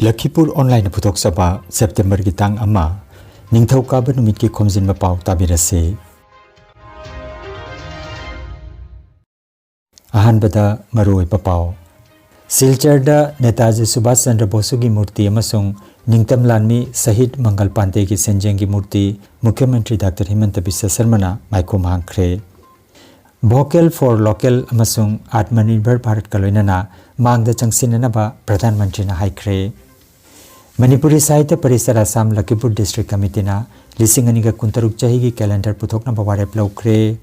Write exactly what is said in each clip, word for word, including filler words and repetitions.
ꯂꯈꯤꯄꯨꯔ ꯑꯣꯟꯂꯥꯏꯟꯅ ꯄꯨꯊꯣꯛꯆꯕ ꯁꯦꯞꯇꯦꯝꯕꯔꯒꯤ ꯇꯥꯡ ꯑꯃ, ꯅꯤꯡꯊꯧꯀꯥꯕ ꯅꯨꯃꯤꯠꯀꯤ ꯈꯣꯝꯖꯤꯟꯕ ꯄꯥꯎ ꯇꯥꯕꯤꯔꯁꯤ꯫ ꯑꯍꯥꯟꯕꯗ ꯃꯔꯨꯑꯣꯏꯕ ꯄꯥꯎ꯫ ꯁꯤꯜꯆꯔꯗ ꯅꯦꯇꯥꯖꯤ ꯁꯨꯚꯥꯁ ꯆꯟꯗ꯭ꯔ ꯕꯣꯁꯨꯒꯤ ꯃꯨꯔꯇꯤ ꯑꯃꯁꯨꯡ ꯅꯤꯡꯇꯝ ꯂꯥꯟꯃꯤ ꯁꯍꯤꯗ ꯃꯪꯒꯜ ꯄꯥꯟꯗꯦꯒꯤ ꯁꯦꯟꯖꯦꯡꯒꯤ ꯃꯨꯔꯇꯤ ꯃꯨꯈ꯭ꯌ ꯃꯟꯇ꯭ꯔꯤ doctor ꯍꯤꯃꯟꯇ Visva ꯁꯔꯃꯅ ꯃꯥꯏꯈꯨꯝ ꯍꯥꯡꯈ꯭ꯔꯦ꯫ Vocal for Local ꯑꯃꯁꯨꯡ ꯑꯥꯠꯃꯅꯤꯔꯚꯔ ꯚꯥꯔꯠꯀ ꯂꯣꯏꯅꯅ ꯃꯥꯡꯗ ꯆꯪꯁꯤꯟꯅꯅꯕ ꯄ꯭ꯔꯙꯥꯟ ꯃꯟꯇ꯭ꯔꯤꯅ ꯍꯥꯏꯈ꯭ꯔꯦ꯫ ꯃꯅꯤꯄꯨꯔꯤ ꯁꯥꯍꯤꯇ꯭ꯌ ꯄꯔꯤꯁꯠ ꯑꯁꯥꯝ ꯂꯈꯤꯄꯨꯔ ꯗꯤꯁꯇ꯭ꯔꯤꯛ ꯀꯃꯤꯇꯤꯅ ꯂꯤꯁꯤꯡ ꯑꯅꯤꯒ ꯀꯨꯟꯇꯔꯨꯛ ꯆꯍꯤꯒꯤ ꯀꯦꯂꯦꯟꯗꯔ ꯄꯨꯊꯣꯛꯅꯕ ꯋꯥꯔꯦꯞ ꯂꯧꯈ꯭ꯔꯦ꯫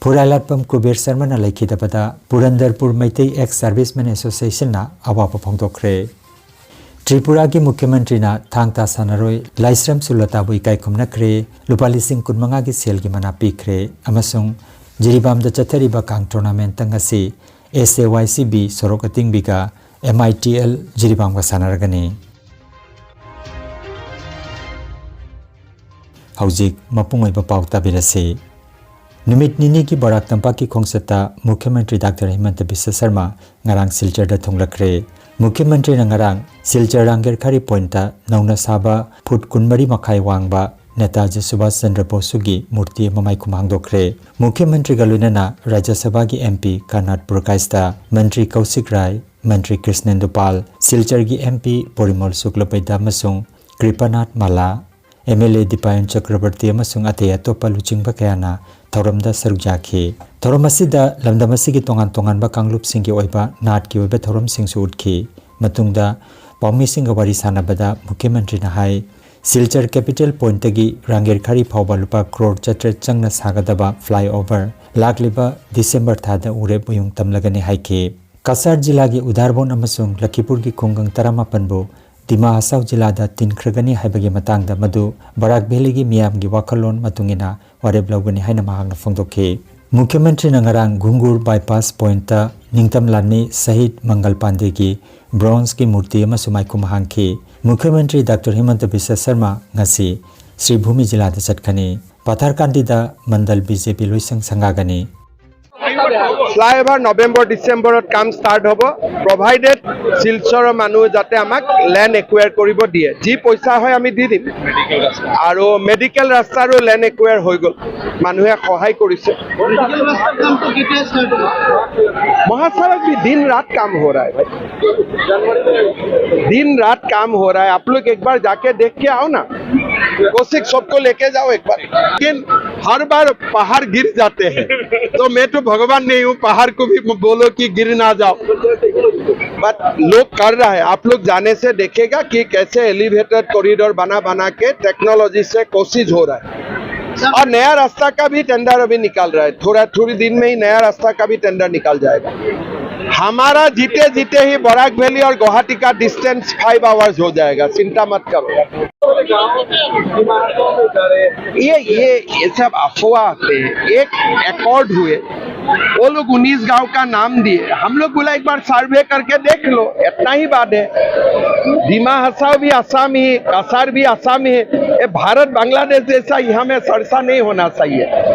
ꯐꯨꯔꯥꯏꯂꯥꯠꯄꯝ ꯀꯨꯕꯦꯔ ꯁꯔꯃꯅ ꯂꯩꯈꯤꯗꯕꯗ ꯄꯨꯔꯟꯗꯔꯄꯨꯔ ꯃꯩꯇꯩ ꯑꯦꯛꯁ ꯁꯥꯔꯚꯤꯁꯃꯦꯟ ꯑꯦꯁꯣꯁꯤꯌꯦꯁꯟꯅ ꯑꯋꯥꯕ ꯐꯣꯡꯗꯣꯛꯈ꯭ꯔꯦ꯫ ꯇ꯭ꯔꯤꯄꯨꯔꯥꯒꯤ ꯃꯨꯈ꯭ꯌ ꯃꯟꯇ꯭ꯔꯤꯅ ꯊꯥꯡ ꯇꯥ ꯁꯥꯟꯅꯔꯣꯏ ꯂꯥꯏꯁ꯭ꯔꯝ ꯁꯨꯂꯇꯥꯕꯨ ꯏꯀꯥꯏ ꯈꯨꯝꯅꯈ꯭ꯔꯦ꯫ ꯂꯨꯄꯥ ꯂꯤꯁꯤꯡ ꯀꯨꯟꯃꯉꯥꯒꯤ ꯁꯦꯜꯒꯤ ꯃꯅꯥ ꯄꯤꯈ꯭ꯔꯦ꯫ ꯑꯃꯁꯨꯡ ꯖꯤꯔꯤꯕꯥꯝꯗ ꯆꯠꯊꯔꯤꯕ ꯀꯥꯡ ꯇꯣꯔꯅꯥꯃꯦꯟꯠꯇ ꯉꯁꯤ ꯑꯦꯁ ꯑꯦ ꯋꯥꯏ ꯁꯤ ꯕꯤ ꯁꯣꯔꯣꯛ ꯑꯇꯤꯡꯕꯤꯒ ꯑꯦꯝ ꯑꯥꯏ ꯇꯤ ꯑꯦꯜ ꯖꯤꯔꯤꯕꯥꯝꯒ ꯁꯥꯟꯅꯔꯒꯅꯤ꯫ ꯍꯧꯖꯤꯛ ꯃꯄꯨꯡ ꯑꯣꯏꯕ ꯄꯥꯎ ꯇꯥꯕꯤꯔꯁꯤ꯫ ꯅꯨꯃꯤꯠ ꯅꯤꯅꯤꯒꯤ ꯕꯔꯥꯛ ꯇꯝꯄꯥꯛꯀꯤ ꯈꯣꯡꯆꯠꯇ ꯃꯨꯈ꯭ꯌ ꯃꯟꯇ꯭ꯔꯤ ꯗꯥꯛꯇꯔ ꯍꯤꯃꯟꯇ ꯕꯤꯁ꯭ꯋ ꯁꯔꯃ ꯉꯔꯥꯡ ꯁꯤꯜꯆꯔꯗ ꯊꯨꯡꯂꯈ꯭ꯔꯦ꯫ ꯃꯨꯈ꯭ꯌ ꯃꯟꯇ꯭ꯔꯤꯅ ꯉꯔꯥꯡ ꯁꯤꯜꯆꯔ ꯔꯥꯡꯒꯦꯔꯈꯥꯔꯤ ꯄꯣꯏꯟꯠꯇ ꯅꯧꯅ ꯁꯥꯕ ꯐꯨꯠ ꯀꯨꯟꯃꯔꯤ ꯃꯈꯥꯏ ꯋꯥꯡꯕ ꯅꯦꯇꯥꯖꯤ ꯁꯨꯚꯥꯁ ꯆꯟꯗ꯭ꯔ ꯕꯣꯁꯨꯒꯤ ꯃꯨꯔꯇꯤ ꯑꯃ ꯃꯥꯏꯈꯨꯝ ꯍꯥꯡꯗꯣꯛꯈ꯭ꯔꯦ꯫ ꯃꯨꯈ꯭ꯌ ꯃꯟꯇ꯭ꯔꯤꯒ ꯂꯣꯏꯅꯅ ꯔꯥꯖ꯭ꯌ ꯁꯚꯥꯒꯤ ꯑꯦꯝ ꯄꯤ ꯀꯔꯅꯥꯠ ꯄꯨꯔꯀꯥꯏꯁꯇ, ꯃꯟꯇ꯭ꯔꯤ ꯀꯧꯁꯤꯛ ꯔꯥꯏ, ꯃꯟꯇ꯭ꯔꯤ ꯀ꯭ꯔꯤꯁꯅꯦꯟꯗꯨ ꯄꯥꯜ, ꯁꯤꯜꯆꯔꯒꯤ ꯑꯦꯝ ꯄꯤ ꯄꯣꯔꯤꯃꯣꯜ ꯁꯨꯛꯂꯕꯩꯗ ꯑꯃꯁꯨꯡ ꯀ꯭ꯔꯤꯄꯥꯅꯥꯊ ꯃꯥꯂꯥ, ꯑꯦꯝ ꯑꯦꯜ ꯑꯦ ꯗꯤꯄꯥꯌꯟ ꯆꯀ꯭ꯔꯕꯔꯇꯤ ꯑꯃꯁꯨꯡ ꯑꯇꯩ ꯑꯇꯣꯞꯄ ꯂꯨꯆꯤꯡꯕ ꯀꯌꯥꯅ ꯊꯧꯔꯝꯗ ꯁꯔꯨꯛ ꯌꯥꯈꯤ꯫ ꯊꯧꯔꯝ ꯑꯁꯤꯗ ꯂꯝꯗꯝ ꯑꯁꯤꯒꯤ ꯇꯣꯉꯥꯟ ꯇꯣꯉꯥꯟꯕ ꯀꯥꯡꯂꯨꯞꯁꯤꯡꯒꯤ ꯑꯣꯏꯕ ꯅꯥꯠꯀꯤ ꯑꯣꯏꯕ ꯊꯧꯔꯝꯁꯤꯡꯁꯨ ꯎꯠꯈꯤ꯫ ꯃꯇꯨꯡꯗ ꯄꯥꯎꯃꯤꯁꯤꯡꯒ ꯋꯥꯔꯤ ꯁꯥꯟꯅꯕꯗ ꯃꯨꯈ꯭ꯌ ꯃꯟꯇ꯭ꯔꯤꯅ ꯍꯥꯏ, ꯁꯤꯜꯆꯔ ꯀꯦꯄꯤꯇꯦꯜ ꯄꯣꯏꯟꯠꯇꯒꯤ ꯔꯥꯡꯒꯦꯔꯈꯥꯔꯤ ꯐꯥꯎꯕ ꯂꯨꯄꯥ ꯀ꯭ꯔꯣꯔ ꯆꯥꯇ꯭ꯔꯦꯠ ꯆꯪꯅ ꯁꯥꯒꯗꯕ ꯐ꯭ꯂꯥꯏꯑꯣꯚꯔ ꯂꯥꯛꯂꯤꯕ ꯗꯤꯁꯦꯝꯕꯔ ꯊꯥꯗ ꯎꯔꯦꯞ ꯎꯌꯨꯡ ꯇꯝꯂꯒꯅꯤ ꯍꯥꯏꯈꯤ꯫ ꯀꯁꯥꯔ ꯖꯤꯂꯥꯒꯤ ꯎꯗꯥꯔꯕꯣꯟ ꯑꯃꯁꯨꯡ ꯂꯈꯤꯄꯨꯔꯒꯤ ꯈꯨꯡꯒꯪ ꯇꯔꯥꯃꯥꯄꯟꯕꯨ ꯗꯤꯃꯥ ꯍꯁꯥꯎ ꯖꯤꯂꯥꯗ ꯇꯤꯟꯈ꯭ꯔꯒꯅꯤ ꯍꯥꯏꯕꯒꯤ ꯃꯇꯥꯡꯗ ꯃꯗꯨ ꯕꯔꯥꯛ ꯚꯦꯂꯤꯒꯤ ꯃꯤꯌꯥꯝꯒꯤ ꯋꯥꯈꯜꯂꯣꯟ ꯃꯇꯨꯡ ꯏꯟꯅ ꯋꯥꯔꯦꯞ ꯂꯧꯒꯅꯤ ꯍꯥꯏꯅ ꯃꯍꯥꯛꯅ ꯐꯣꯡꯗꯣꯛꯈꯤ꯫ ꯃꯨꯈ꯭ꯌ ꯃꯟꯇ꯭ꯔꯤꯅ ꯉꯔꯥꯡ ꯘꯨꯡꯒꯨꯔ ꯕꯥꯏꯄꯥꯁ ꯄꯣꯏꯟꯠꯇ ꯅꯤꯡꯇꯝ ꯂꯥꯟꯃꯤ ꯁꯍꯤꯗ ꯃꯪꯒꯜ ꯄꯥꯟꯗꯦꯒꯤ ꯕ꯭ꯔꯣꯟꯖꯀꯤ ꯃꯨꯔꯇꯤ ꯑꯃꯁꯨ ꯃꯥꯏꯈꯨꯝ ꯍꯥꯡꯈꯤ꯫ ꯃꯨꯈ꯭ꯌ ꯃꯟꯇ꯭ꯔꯤ ꯗꯥꯛꯇꯔ ꯍꯤꯃꯟꯇ ꯕꯤꯁ꯭ꯋ ꯁꯔꯃ ꯉꯁꯤ ꯁ꯭ꯔꯤꯚꯨꯃꯤ ꯖꯤꯂꯥꯗ ꯆꯠꯀꯅꯤ꯫ ꯄꯥꯊꯔꯀꯥꯟꯗꯤꯗ ꯃꯟꯗꯜ ꯕꯤ ꯖꯦ ꯄꯤ ꯂꯣꯏꯁꯪ ꯁꯪꯒꯥꯒꯅꯤ꯫ ফ্লাইঅভাৰ নৱেম্বৰ ডিচেম্বৰত কাম ষ্টাৰ্ট হ'ব, প্ৰভাইডেড শিলচৰৰ মানুহে যাতে আমাক লেণ্ড একুৱেৰ কৰিব দিয়ে। যি পইচা হয় আমি দি দিম। আৰু মেডিকেল ৰাস্তাৰো লেণ্ড একুৱেৰ হৈ গ'ল, মানুহে সহায় কৰিছে। মেডিকেল ৰাস্তাৰ কামটো কেতিয়া ষ্টাৰ্ট হ'ব? महासड़क भी दिन रात काम हो रहा है भाई, दिन रात काम हो रहा है। आप लोग एक बार जाके देख के आओ ना, कोसिक सबको लेके जाओ एक बार। लेकिन हर बार पहाड़ गिर जाते हैं, तो मैं तो भगवान नहीं हूँ, पहाड़ को भी बोलो कि गिर ना जाओ। बट लोग कर रहा है, आप लोग जाने से देखेगा कि कैसे एलिवेटेड कॉरिडोर बना बना के टेक्नोलॉजी से कोशिश हो रहा है। और नया रास्ता का भी टेंडर अभी निकल रहा है, थोड़ा थोड़ी दिन में ही नया रास्ता का भी टेंडर निकल जाएगा। हमारा जीते जीते ही बराक वैली और गुवाहाटी का डिस्टेंस फाइव आवर्स हो जाएगा, चिंता मत करो। ये ये ये सब अफवाह थे। एक एकॉर्ड हुए, वो लोग उन्नीस गांव का नाम दिए, हम लोग बोला एक बार सर्वे करके देख लो, इतना ही बात है। दिमा हसाव भी आसाम ही, कासार भी आसाम ही, ये भारत बांग्लादेश जैसा यहाँ में सरसा नहीं होना चाहिए।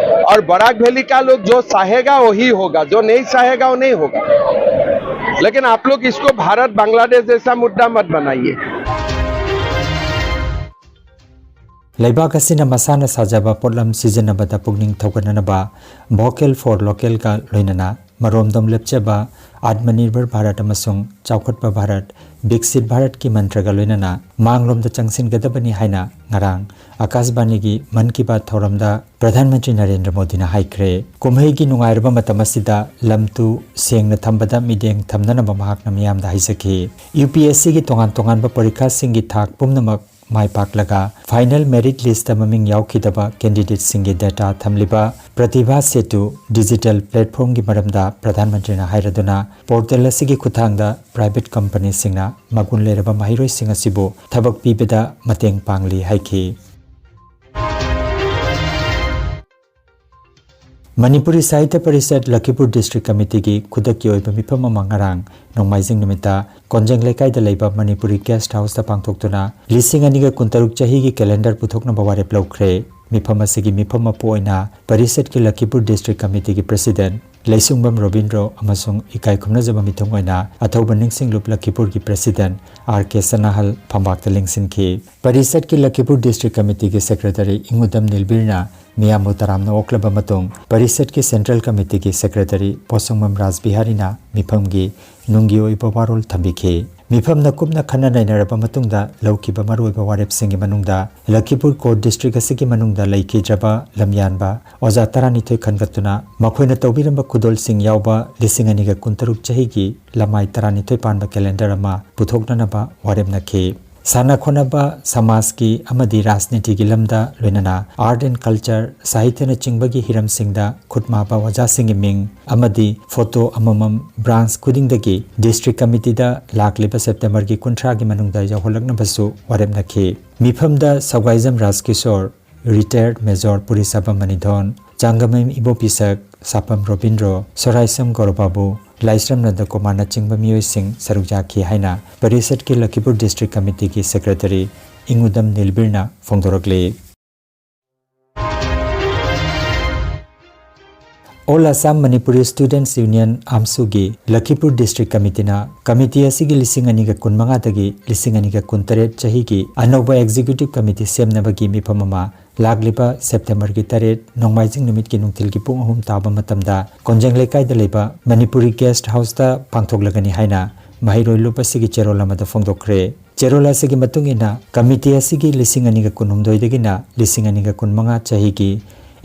और बराक वैली का लोग जो चाहेगा वही होगा, जो नहीं चाहेगा वो नहीं होगा। लेकिन आप लोग इसको भारत बांग्लादेश जैसा मुद्दा मत बनाइए। ꯂꯩꯕꯥꯛ ꯑꯁꯤꯅ ꯃꯁꯥꯅ ꯁꯥꯖꯕ ꯄꯣꯠꯂꯝ ꯁꯤꯖꯤꯟꯅꯕꯗ ꯄꯨꯛꯅꯤꯡ ꯊꯧꯒꯠꯅꯅꯕ ꯚꯣꯀꯦꯜ ꯐꯣꯔ ꯂꯣꯀꯦꯜꯒ ꯂꯣꯏꯅꯅ ꯃꯔꯣꯝꯗꯣꯝ ꯂꯦꯞꯆꯕ ꯑꯥꯠꯃꯅꯤꯔꯚꯔ ꯚꯥꯔꯠ ꯑꯃꯁꯨꯡ ꯆꯥꯎꯈꯠꯄ ꯚꯥꯔꯠ, ꯕꯤꯛꯁꯤꯠ ꯚꯥꯔꯠꯀꯤ ꯃꯟꯇ꯭ꯔꯒ ꯂꯣꯏꯅꯅ ꯃꯥꯡꯂꯣꯝꯗ ꯆꯪꯁꯤꯟꯒꯗꯕꯅꯤ ꯍꯥꯏꯅ ꯉꯔꯥꯡ ꯑꯀꯥꯁꯕꯥꯅꯤꯒꯤ ꯃꯟ ꯀꯤ ꯕꯥꯠ ꯊꯧꯔꯝꯗ ꯄ꯭ꯔꯙꯥꯟ ꯃꯟꯇ꯭ꯔꯤ ꯅꯔꯦꯟꯗ꯭ꯔ ꯃꯣꯗꯤꯅ ꯍꯥꯏꯈ꯭ꯔꯦ꯫ ꯀꯨꯝꯍꯩꯒꯤ ꯅꯨꯡꯉꯥꯏꯔꯕ ꯃꯇꯝ ꯑꯁꯤꯗ ꯂꯝ ꯇꯨ ꯁꯦꯡꯅ ꯊꯝꯕꯗ ꯃꯤꯠꯌꯦꯡ ꯊꯝꯅꯅꯕ ꯃꯍꯥꯛꯅ ꯃꯤꯌꯥꯝꯗ ꯍꯥꯏꯖꯈꯤ꯫ ꯌꯨ ꯄꯤ ꯑꯦꯁ ꯁꯤꯒꯤ ꯇꯣꯉꯥꯟ ꯇꯣꯉꯥꯟꯕ ꯄꯔꯤꯈꯥꯁꯤꯡꯒꯤ ꯊꯥꯛ ꯄꯨꯝꯅꯃꯛ ꯃꯥꯏ ꯄꯥꯛꯂꯒ ꯐꯥꯏꯅꯦꯜ ꯃꯦꯔꯤꯠ ꯂꯤꯁꯇ ꯃꯃꯤꯡ ꯌꯥꯎꯈꯤꯗꯕ ꯀꯦꯟꯗꯤꯗꯦꯠꯁꯤꯡꯒꯤ ꯗꯦꯇꯥ ꯊꯝꯂꯤꯕ ꯄ꯭ꯔꯇꯤꯚꯥ ꯁꯦꯇꯨ ꯗꯤꯖꯤꯇꯦꯜ ꯄ꯭ꯂꯦꯠꯐꯣꯔꯝꯒꯤ ꯃꯔꯝꯗ ꯄ꯭ꯔꯙꯥꯟ ꯃꯟꯇ꯭ꯔꯤꯅ ꯍꯥꯏꯔꯗꯨꯅ, ꯄꯣꯔꯇꯦꯜ ꯑꯁꯤꯒꯤ ꯈꯨꯠꯊꯥꯡꯗ ꯄ꯭ꯔꯥꯏꯚꯦꯠ ꯀꯝꯄꯅꯤꯁꯤꯡꯅ ꯃꯒꯨꯟ ꯂꯩꯔꯕ ꯃꯍꯩꯔꯣꯏꯁꯤꯡ ꯑꯁꯤꯕꯨ ꯊꯕꯛ ꯄꯤꯕꯗ ꯃꯇꯦꯡ ꯄꯥꯡꯂꯤ ꯍꯥꯏꯈꯤ꯫ ꯃꯅꯤꯄꯨꯔꯤ ꯁꯥꯍꯤꯇ꯭ꯌ ꯄꯔꯤꯁꯠ ꯂꯈꯤꯄꯨꯔ ꯗꯤꯁꯇ꯭ꯔꯤꯛ ꯀꯃꯤꯇꯤꯒꯤ ꯈꯨꯗꯛꯀꯤ ꯑꯣꯏꯕ ꯃꯤꯐꯝ ꯑꯃ ꯉꯔꯥꯡ ꯅꯣꯡꯃꯥꯏꯖꯤꯡ ꯅꯨꯃꯤꯠꯇ ꯀꯣꯟꯖꯦꯡ ꯂꯩꯀꯥꯏꯗ ꯂꯩꯕ ꯃꯅꯤꯄꯨꯔꯤ ꯒꯦꯁꯠ ꯍꯥꯎꯁꯇ ꯄꯥꯡꯊꯣꯛꯇꯨꯅ ꯂꯤꯁꯤꯡ ꯑꯅꯤꯒ ꯀꯨꯟꯇꯔꯨꯛ ꯆꯍꯤꯒꯤ ꯀꯦꯂꯦꯟꯗꯔ ꯄꯨꯊꯣꯛꯅꯕ ꯋꯥꯔꯦꯞ ꯂꯧꯈ꯭ꯔꯦ꯫ ꯃꯤꯐꯝ ꯑꯁꯤꯒꯤ ꯃꯤꯐꯝ ꯃꯄꯨ ꯑꯣꯏꯅ ꯄꯔꯤꯁꯠꯀꯤ ꯂꯈꯤꯄꯨꯔ ꯗꯤꯁꯇ꯭ꯔꯤꯛ ꯀꯃꯤꯇꯤꯒꯤ ꯄ꯭ꯔꯁꯤꯗꯦꯟꯠ ꯂꯩꯁꯨꯡꯕꯝ ꯔꯣꯕꯤꯟꯗ꯭ꯔꯣ ꯑꯃꯁꯨꯡ ꯏꯀꯥꯏ ꯈꯨꯝꯅꯖꯕ ꯃꯤꯊꯨꯡ ꯑꯣꯏꯅ ꯑꯊꯧꯕ ꯅꯤꯡꯁꯤꯡꯂꯨꯞ ꯂꯈꯤꯄꯨꯔꯒꯤ ꯄ꯭ꯔꯦꯁꯤꯗꯦꯟꯠ ꯑꯥꯔ ꯀꯦ ꯁꯅꯥꯍꯜ ꯐꯝꯕꯥꯛꯇ ꯂꯦꯡꯁꯤꯟꯈꯤ꯫ ꯄꯔꯤꯁꯠꯀꯤ ꯂꯈꯤꯄꯨꯔ ꯗꯤꯁꯇ꯭ꯔꯤꯛ ꯀꯃꯤꯇꯤꯒꯤ ꯁꯦꯀ꯭ꯔꯦꯇꯔꯤ ꯏꯪꯉꯨꯗꯝ ꯅꯤꯜꯕꯤꯔꯅ ꯃꯤꯌꯥꯝꯕꯨ ꯇꯔꯥꯝꯅ ꯑꯣꯛꯂꯕ ꯃꯇꯨꯡ, ꯄꯔꯤꯁꯠꯀꯤ ꯁꯦꯟꯇ꯭ꯔꯦꯜ ꯀꯃꯤꯇꯤꯒꯤ ꯁꯦꯀ꯭ꯔꯦꯇꯔꯤ ꯄꯣꯠꯁꯪꯕꯝ ꯔꯥꯖꯕꯤꯍꯥꯔꯤꯅ ꯃꯤꯐꯝꯒꯤ ꯅꯨꯡꯒꯤ ꯑꯣꯏꯕ ꯋꯥꯔꯣꯜ ꯊꯝꯕꯤꯈꯤ꯫ ꯃꯤꯐꯝꯅ ꯀꯨꯞꯅ ꯈꯟꯅ ꯅꯩꯅꯔꯕ ꯃꯇꯨꯡꯗ ꯂꯧꯈꯤꯕ ꯃꯔꯨꯑꯣꯏꯕ ꯋꯥꯔꯦꯞꯁꯤꯡꯒꯤ ꯃꯅꯨꯡꯗ ꯂꯈꯤꯄꯨꯔ ꯀꯣꯔꯠ ꯗꯤꯁꯇ꯭ꯔꯤꯛ ꯑꯁꯤꯒꯤ ꯃꯅꯨꯡꯗ ꯂꯩꯈꯤꯗ꯭ꯔꯕ ꯂꯝꯌꯥꯟꯕ ꯑꯣꯖꯥ ꯇꯔꯥꯅꯤꯊꯣꯏ ꯈꯟꯒꯠꯇꯨꯅ ꯃꯈꯣꯏꯅ ꯇꯧꯕꯤꯔꯝꯕ ꯈꯨꯗꯣꯜꯁꯤꯡ ꯌꯥꯎꯕ ꯂꯤꯁꯤꯡ ꯑꯅꯤꯒ ꯀꯨꯟꯇꯔꯨꯛ ꯆꯍꯤꯒꯤ ꯂꯃꯥꯏ ꯇꯔꯥꯅꯤꯊꯣꯏ ꯄꯥꯟꯕ ꯀꯦꯂꯦꯟꯗꯔ ꯑꯃ ꯄꯨꯊꯣꯛꯅꯅꯕ ꯋꯥꯔꯦꯞꯅꯈꯤ꯫ ꯁꯥꯟꯅ ꯈꯣꯠꯅꯕ, ꯁꯃꯥꯖꯀꯤ ꯑꯃꯗꯤ ꯔꯥꯖꯅꯤꯇꯤꯒꯤ ꯂꯝꯗ, ꯂꯣꯏꯅꯅ art and culture, ꯁꯥꯍꯤꯇ꯭ꯌꯅꯆꯤꯡꯕꯒꯤ ꯍꯤꯔꯝꯁꯤꯡꯗ ꯈꯨꯠꯃꯥꯕ ꯑꯣꯖꯥꯁꯤꯡꯒꯤ ꯃꯤꯡ ꯑꯃꯗꯤ ꯐꯣꯇꯣ ꯑꯃꯃꯝ ꯕ꯭ꯔꯥꯟꯆ ꯈꯨꯗꯤꯡꯗꯒꯤ ꯗꯤꯁꯇ꯭ꯔꯤꯛ ꯀꯃꯤꯇꯤꯗ ꯂꯥꯛꯂꯤꯕ ꯁꯦꯞꯇꯦꯝꯕꯔꯒꯤ ꯀꯨꯟꯊ꯭ꯔꯥꯒꯤ ꯃꯅꯨꯡꯗ ꯌꯧꯍꯜꯂꯛꯅꯕꯁꯨ ꯋꯥꯔꯦꯞꯅꯈꯤ꯫ ꯃꯤꯐꯝꯗ ꯁꯧꯒꯥꯏꯖꯝ ꯔꯥꯖꯀꯤꯁꯣꯔ, ꯔꯤꯇꯥꯌꯔꯗ ꯃꯦꯖꯣꯔ ꯄꯨꯔꯤꯁꯥꯕꯝ ꯃꯅꯤꯊꯣꯟ, ꯆꯥꯡꯒꯃꯌꯨꯝ ꯏꯕꯣꯄꯤꯁꯛ, ꯁꯥꯄꯝ ꯔꯣꯕꯤꯟꯗ꯭ꯔꯣ, ꯁꯣꯔꯥꯏꯁꯝ ꯒꯧꯔꯕꯥꯕꯨ, ꯂꯥꯏꯁ꯭ꯔꯝ ꯅꯟꯗꯀꯨꯃꯥꯔꯅꯆꯤꯡꯕ ꯃꯤꯑꯣꯏꯁꯤꯡ ꯁꯔꯨꯛ ꯌꯥꯈꯤ ꯍꯥꯏꯅ ꯄꯔꯤꯁꯠꯀꯤ ꯂꯈꯤꯄꯨꯔ ꯗꯤꯁꯇ꯭ꯔꯤꯛ ꯀꯃꯤꯇꯤꯒꯤ ꯁꯦꯀ꯭ꯔꯦꯇꯔꯤ ꯏꯪꯉꯨꯗꯝ ꯅꯤꯜꯕꯤꯔꯅ ꯐꯣꯡꯗꯣꯔꯛꯂꯤ꯫ All Assam Manipuri Students Union, ꯑꯥꯝꯁꯨꯒꯤ ꯂꯈꯤꯄꯨꯔ ꯗꯤꯁꯇ꯭ꯔꯤꯛ ꯀꯃꯤꯇꯤꯅ ꯀꯃꯤꯇꯤ ꯑꯁꯤꯒꯤ ꯂꯤꯁꯤꯡ ꯑꯅꯤꯒ ꯀꯨꯟꯃꯉꯥꯗꯒꯤ ꯂꯤꯁꯤꯡ ꯑꯅꯤꯒ ꯀꯨꯟꯇꯔꯦꯠ ꯆꯍꯤꯒꯤ ꯑꯅꯧꯕ ꯑꯦꯛꯖꯤꯀ꯭ꯌꯨꯇꯤꯚ ꯀꯃꯤꯇꯤ ꯁꯦꯝꯅꯕꯒꯤ ꯃꯤꯐꯝ ꯑꯃ ꯂꯥꯛꯂꯤꯕ ꯁꯦꯞꯇꯦꯝꯕꯔꯒꯤ ꯇꯔꯦꯠ, ꯅꯣꯡꯃꯥꯏꯖꯤꯡ ꯅꯨꯃꯤꯠꯀꯤ ꯅꯨꯡꯊꯤꯜꯒꯤ ꯄꯨꯡ ꯑꯍꯨꯝ ꯇꯥꯕ ꯃꯇꯝꯗ ꯀꯣꯟꯖꯦꯡ ꯂꯩꯀꯥꯏꯗ ꯂꯩꯕ ꯃꯅꯤꯄꯨꯔꯤ ꯒꯦꯁꯠ ꯍꯥꯎꯁꯇ ꯄꯥꯡꯊꯣꯛꯂꯒꯅꯤ ꯍꯥꯏꯅ ꯃꯍꯩꯔꯣꯏ ꯂꯨꯞ ꯑꯁꯤꯒꯤ ꯆꯦꯔꯣꯜ ꯑꯃꯗ ꯐꯣꯡꯗꯣꯛꯈ꯭ꯔꯦ꯫ ꯆꯦꯔꯣꯜ ꯑꯁꯤꯒꯤ ꯃꯇꯨꯡ ꯏꯟꯅ, ꯀꯃꯤꯇꯤ ꯑꯁꯤꯒꯤ ꯂꯤꯁꯤꯡ ꯑꯅꯤꯒ ꯀꯨꯟꯍꯨꯝꯗꯣꯏꯗꯒꯤꯅ ꯂꯤꯁꯤꯡ ꯑꯅꯤꯒ ꯀꯨꯟꯃꯉꯥ ꯆꯍꯤꯒꯤ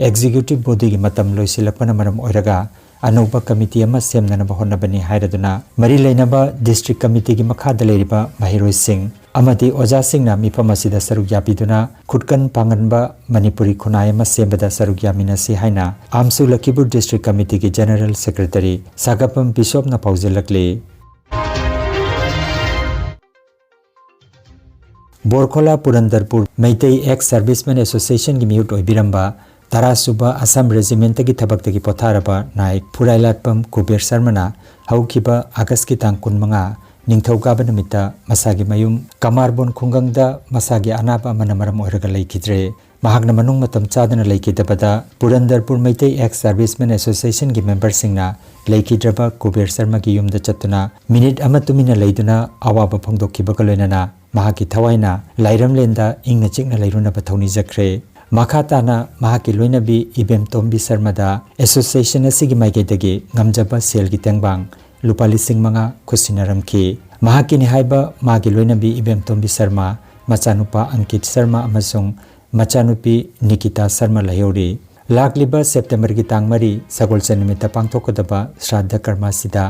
ꯑꯦꯛꯖꯤꯀ꯭ꯌꯨꯇꯤꯚ ꯕꯣꯗꯤꯒꯤ ꯃꯇꯝ ꯂꯣꯏꯁꯤꯜꯂꯛꯄꯅ ꯃꯔꯝ ꯑꯣꯏꯔꯒ, ꯑꯅꯧꯕ ꯀꯃꯤꯇꯤ ꯑꯃ ꯁꯦꯝꯅꯅꯕ ꯍꯣꯠꯅꯕꯅꯤ ꯍꯥꯏꯔꯗꯨꯅ, ꯃꯔꯤ ꯂꯩꯅꯕ ꯗꯤꯁꯇ꯭ꯔꯤꯛ ꯀꯃꯤꯇꯤꯒꯤ ꯃꯈꯥꯗ ꯂꯩꯔꯤꯕ ꯃꯍꯩꯔꯣꯏꯁꯤꯡ ꯑꯃꯗꯤ ꯑꯣꯖꯥꯁꯤꯡꯅ ꯃꯤꯐꯝ ꯑꯁꯤꯗ ꯁꯔꯨꯛ ꯌꯥꯕꯤꯗꯨꯅ, ꯈꯨꯠꯀꯟ ꯄꯥꯡꯒꯟꯕ ꯃꯅꯤꯄꯨꯔꯤ ꯈꯨꯟꯅꯥꯏ ꯑꯃ ꯁꯦꯝꯕꯗ ꯁꯔꯨꯛ ꯌꯥꯃꯤꯟꯅꯁꯤ ꯍꯥꯏꯅ ꯑꯥꯝꯁꯨ ꯂꯈꯤꯄꯨꯔ ꯗꯤꯁꯇ꯭ꯔꯤꯛ ꯀꯃꯤꯇꯤꯒꯤ ꯖꯦꯅꯔꯦꯜ ꯁꯦꯀ꯭ꯔꯦꯇꯔꯤ ꯁꯥꯒꯥꯄꯝ ꯕꯤꯁꯣꯞꯅ ꯄꯥꯎꯖꯦꯜꯂꯛꯂꯤ꯫ ꯕꯣꯔꯈꯣꯂꯥ ꯄꯨꯔꯟꯗꯔꯄꯨꯔ ꯃꯩꯇꯩ ꯑꯦꯛꯁ ꯁꯔꯚꯤꯁꯃꯦꯟ ꯑꯦꯁꯣꯁꯤꯌꯦꯁꯟꯒꯤ ꯃꯤꯍꯨꯠ ꯑꯣꯏꯕꯤꯔꯝꯕ ꯇꯔꯥꯁꯨꯕ ꯑꯁꯥꯝ ꯔꯦꯖꯤꯃꯦꯟꯇꯒꯤ ꯊꯕꯛꯇꯒꯤ ꯄꯣꯊꯥꯔꯕ ꯅꯥꯌꯛ ꯐꯨꯔꯥꯏꯂꯥꯠꯄꯝ ꯀꯨꯕꯦꯔ ꯁꯔꯃꯅ ꯍꯧꯈꯤꯕ ꯑꯥꯒꯁꯀꯤ ꯇꯥꯡ ꯀꯨꯟꯃꯉꯥ, ꯅꯤꯡꯊꯧꯀꯥꯕ ꯅꯨꯃꯤꯠꯇ ꯃꯁꯥꯒꯤ ꯃꯌꯨꯝ ꯀꯃꯥꯔꯕꯣꯟ ꯈꯨꯡꯒꯪꯗ ꯃꯁꯥꯒꯤ ꯑꯅꯥꯕ ꯑꯃꯅ ꯃꯔꯝ ꯑꯣꯏꯔꯒ ꯂꯩꯈꯤꯗ꯭ꯔꯦ꯫ ꯃꯍꯥꯛꯅ ꯃꯅꯨꯡ ꯃꯇꯝ ꯆꯥꯗꯅ ꯂꯩꯈꯤꯗꯕꯗ ꯄꯨꯔꯟꯗꯔꯄꯨꯔ ꯃꯩꯇꯩ Ex Servicemen Association ꯒꯤ member ꯁꯤꯡꯅ ꯂꯩꯈꯤꯗ꯭ꯔꯕ ꯀꯨꯕꯦꯔ ꯁꯔꯃꯒꯤ ꯌꯨꯝꯗ ꯆꯠꯇꯨꯅ ꯃꯤꯅꯤꯠ ꯑꯃ ꯇꯨꯃꯤꯟꯅ ꯂꯩꯗꯨꯅ ꯑꯋꯥꯕ ꯐꯣꯡꯗꯣꯛꯈꯤꯕꯒ ꯂꯣꯏꯅꯅ ꯃꯍꯥꯛꯀꯤ ꯊꯋꯥꯏꯅ ꯂꯥꯏꯔꯝꯂꯦꯟꯗ ꯏꯪꯅ ꯆꯤꯛꯅ ꯂꯩꯔꯨꯅꯕ ꯊꯧꯅꯤꯖꯈ꯭ꯔꯦ꯫ ꯃꯈꯥ ꯇꯥꯅ ꯃꯍꯥꯛꯀꯤ ꯂꯣꯏꯅꯕꯤ ꯏꯕꯦꯝꯇꯣꯝꯕꯤ ꯁꯔꯃꯗ association ꯑꯁꯤꯒꯤ ꯃꯥꯏꯀꯩꯗꯒꯤ ꯉꯝꯖꯕ ꯁꯦꯜꯒꯤ ꯇꯦꯡꯕꯥꯡ ꯂꯨꯄꯥ ꯂꯤꯁꯤꯡ ꯃꯉꯥ ꯈꯨꯠꯁꯤꯟꯅꯔꯝꯈꯤ꯫ ꯃꯍꯥꯛꯀꯤꯅꯤ ꯍꯥꯏꯕ ꯃꯥꯒꯤ ꯂꯣꯏꯅꯕꯤ ꯏꯕꯦꯝꯇꯣꯝꯕꯤ ꯁꯔꯃ, ꯃꯆꯥꯅꯨꯄꯥ ꯑꯪꯀꯤꯠ ꯁꯔꯃ ꯑꯃꯁꯨꯡ ꯃꯆꯥꯅꯨꯄꯤ ꯅꯤꯀꯤꯇꯥ ꯁꯔꯃ ꯂꯩꯍꯧꯔꯤ꯫ ꯂꯥꯛꯂꯤꯕ ꯁꯦꯞꯇꯦꯝꯕꯔꯒꯤ ꯇꯥꯡ ꯃꯔꯤ ꯁꯒꯣꯜꯁꯦꯟ ꯅꯨꯃꯤꯠꯇ ꯄꯥꯡꯊꯣꯛꯀꯗꯕ ꯁ꯭ꯔꯥꯗꯙ ꯀꯔꯃ ꯑꯁꯤꯗ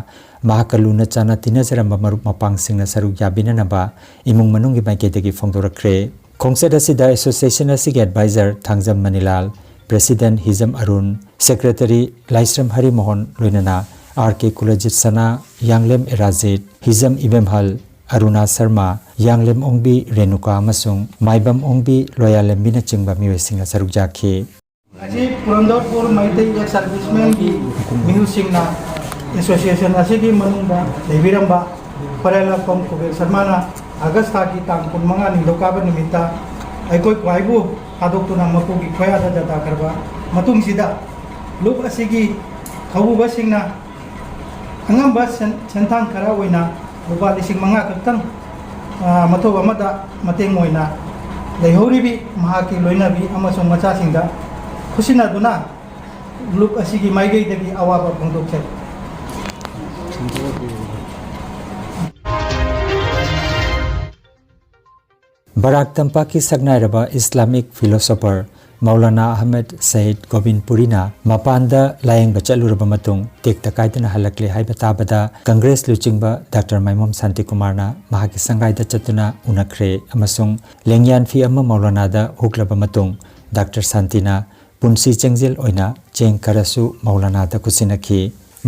ꯃꯍꯥꯛꯀ ꯂꯨꯅ ꯆꯥꯟꯅ ꯇꯤꯟꯅꯖꯔꯝꯕ ꯃꯔꯨꯞ ꯃꯄꯥꯡꯁꯤꯡꯅ ꯁꯔꯨꯛ ꯌꯥꯕꯤꯅꯅꯕ ꯏꯃꯨꯡ ꯃꯅꯨꯡꯒꯤ ꯃꯥꯏꯀꯩꯗꯒꯤ ꯐꯣꯡꯗꯣꯔꯛꯈ꯭ꯔꯦ꯫ ꯈꯣꯡꯆꯠ ꯑꯁꯤꯗ association ꯑꯁꯤꯒꯤ advisor ꯊꯥꯡꯖꯝ ꯃꯅꯤꯂꯥꯜ, president ꯍꯤꯖꯝ ꯑꯔꯨꯟ, secretary ꯂꯥꯏꯁ꯭ꯔꯝ ꯍꯔꯤꯃꯣꯍꯟ ꯂꯣꯏꯅꯅ ꯑꯥꯔ ꯀꯦ ꯀꯨꯂꯖꯤꯠ ꯁꯅꯥ, ꯌꯥꯡꯂꯦꯝ ꯑꯦꯔꯥꯖꯤꯠ, ꯍꯤꯖꯝ ꯏꯕꯦꯝꯍꯜ, ꯑꯔꯨꯅꯥ ꯁꯔꯃ, ꯌꯥꯡꯂꯦꯝ ꯑꯣꯡꯕꯤ ꯔꯦꯅꯨꯀꯥ ꯑꯃꯁꯨꯡ ꯃꯥꯏꯕꯝ ꯑꯣꯡꯕꯤ ꯂꯣꯌꯥꯂꯦꯝꯕꯤꯅꯆꯤꯡꯕ ꯃꯤꯑꯣꯏꯁꯤꯡꯅ ꯁꯔꯨꯛ ꯌꯥꯈꯤ꯫ ꯉꯁꯤ ꯄꯨꯔꯟꯗꯔꯄꯨꯔ ꯃꯩꯇꯩ Ex Servicemen ꯒꯤ ꯃꯤꯍꯨꯠꯁꯤꯡꯅ association ꯑꯁꯤꯒꯤ ꯃꯅꯨꯡꯗ ꯂꯩꯕꯤꯔꯝꯕ ꯈ꯭ꯋꯥꯏꯔꯥꯛꯄꯝ ꯀꯨꯕꯦꯔ ꯁꯔꯃꯅ ꯑꯥꯒꯁ ꯊꯥꯒꯤ ꯇꯥꯡ ꯀꯨꯟꯃꯉꯥ ꯅꯤꯡꯊꯧꯀꯥꯕ ꯅꯨꯃꯤꯠꯇ ꯑꯩꯈꯣꯏ ꯈ꯭ꯋꯥꯏꯕꯨ ꯊꯥꯗꯣꯛꯇꯨꯅ ꯃꯄꯨꯒꯤ ꯈꯣꯌꯥꯗ ꯖꯇꯥ ꯀꯔꯕ ꯃꯇꯨꯡꯁꯤꯗ ꯂꯨꯞ ꯑꯁꯤꯒꯤ ꯊꯧꯕꯨꯕꯁꯤꯡꯅ ꯑꯉꯝꯕ ꯁꯦꯟ-, ꯁꯦꯟꯊꯥꯡ ꯈꯔ ꯑꯣꯏꯅ ꯂꯨꯄꯥ ꯂꯤꯁꯤꯡ ꯃꯉꯥ ꯈꯛꯇꯪ, ꯑ, ꯃꯊꯧ ꯑꯃꯗ ꯃꯇꯦꯡ ꯑꯣꯏꯅ ꯂꯩꯍꯧꯔꯤꯕꯤ ꯃꯍꯥꯛꯀꯤ ꯂꯣꯏꯅꯕꯤ ꯑꯃꯁꯨꯡ ꯃꯆꯥꯁꯤꯡꯗ ꯈꯨꯠꯁꯤꯟꯅꯗꯨꯅ ꯂꯨꯞ ꯑꯁꯤꯒꯤ ꯃꯥꯏꯀꯩꯗꯒꯤ ꯑꯋꯥꯕ ꯐꯣꯡꯗꯣꯛꯆꯔꯤ꯫ ꯕꯔꯥꯛ ꯇꯝꯄꯥꯛꯀꯤ ꯁꯛꯅꯥꯏꯔꯕ Islamic philosopher ꯃꯧꯂꯥꯅꯥ ꯑꯍꯃꯗ ꯁꯌꯤꯗ ꯒꯣꯕꯤꯟꯄꯨꯔꯤꯅ ꯃꯄꯥꯟꯗ ꯂꯥꯌꯦꯡꯕ ꯆꯠꯂꯨꯔꯕ ꯃꯇꯨꯡ ꯇꯦꯛꯇ ꯀꯥꯏꯗꯅ ꯍꯜꯂꯛꯂꯦ ꯍꯥꯏꯕ ꯇꯥꯕꯗ ꯀꯪꯒ꯭ꯔꯦꯁ ꯂꯨꯆꯤꯡꯕ ꯗꯥꯛꯇꯔ ꯃꯥꯏꯃꯣꯝ ꯁꯥꯟꯇꯤꯀꯨꯃꯥꯔꯅ ꯃꯍꯥꯛꯀꯤ ꯁꯪꯒꯥꯏꯗ ꯆꯠꯇꯨꯅ ꯎꯅꯈ꯭ꯔꯦ ꯑꯃꯁꯨꯡ ꯂꯦꯡꯌꯥꯟ ꯐꯤ ꯑꯃ ꯃꯧꯂꯥꯅꯥꯗ ꯍꯨꯛꯂꯕ ꯃꯇꯨꯡ ꯗꯥꯛꯇꯔ ꯁꯥꯟꯇꯤꯅ ꯄꯨꯟꯁꯤ ꯆꯦꯡꯖꯦꯜ ꯑꯣꯏꯅ ꯆꯦꯡ ꯈꯔꯁꯨ ꯃꯧꯂꯥꯅꯥꯗ ꯈꯨꯠꯁꯤꯟꯅꯈꯤ꯫